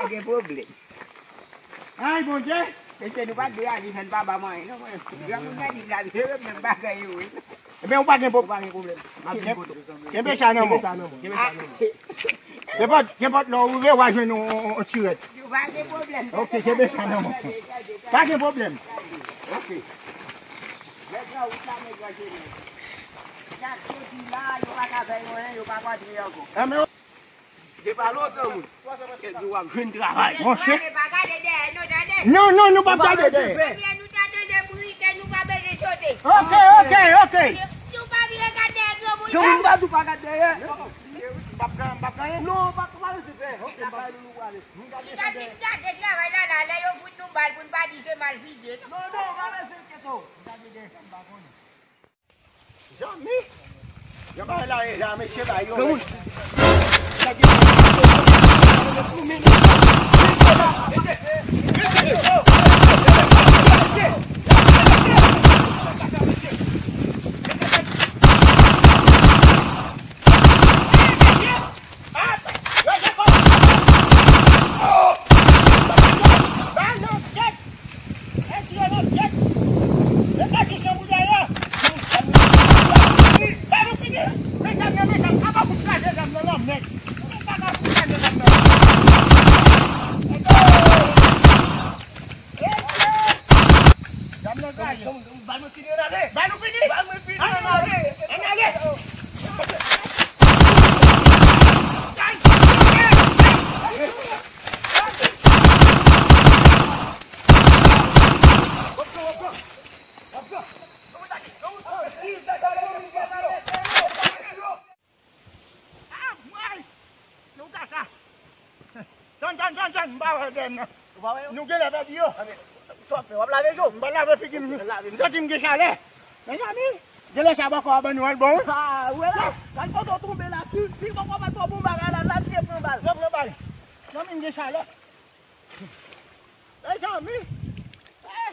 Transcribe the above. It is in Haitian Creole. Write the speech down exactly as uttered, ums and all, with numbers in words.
Gen pwoblèm. Ay, Bondye. Mesye, nou pa t dwe aji san n pa ba mwen anyen, non, mwen. Granmoun nan di la, se menm bagay yo, wi. Ebyen, ou pa gen pwoblèm. Ou pa gen pwoblèm. M ap kenbe sa nan men w. Kenbe sa nan men w. Kenbe sa nan men w. Kenpòt, kenpòt lè w rive, w a jwenn yon, yon, yon ti rèt. Ou pa gen pwoblèm. Ok, kenbe sa nan men w. Pa gen pwoblèm. Ok. Nèg nan wout la, nèg nan chemen. Chak soti la, yo pa ka fè yo anyen, yo pa ka antre ankò. Enben, Depa lo granmoun. Kèk jou w ap jwenn travay. Monchè. Pa gade dèyè nou, tande. Non, non, nou p ap gade dèyè. Ebyen, nou ta tande bri, ke nou pa bezwen sote. Ok, ok, ok. Si w pa vire gade dèyè granmoun sa. Granmoun pa di w pa gade dèyè. M p ap gen, m p ap gen anyen. Non, pa, pa bezwen pè. Ok, m p ap. Nou gade sa dèyè. Gade travay la, la, lè yo fout nou bal pou n pa di se mal fizye. Non, non, pa bezwen enkyete w. M gade dèyè sa, m pa konnen. Zanmi! Jan bagay la ye la, mesye, ba yo. Granmoun! Bal mwen fini, ann ale. Bal nou fini? Bal mwen fini, ann ale. Ann ale. Ah, mwen! Nou kaka! Tann, tann, tann, tann, m pa wè dèyè m nan. Ou pa wè yo? Nou genlè pèdi yo. Sa w ap fè? W ap lave je w? M pa lave figi m. Lave. M santi m gen chalè. Mezanmi, genlè sa bòkò a ban nou al bon, wi. Ah, ou wè la? Gad kote w tonbe la. Si, si bòkò a pa twò bon bagay la, la, l te pran bal. Yo pran bal. Zanmi m gen chalè. Mezanmi! Eh!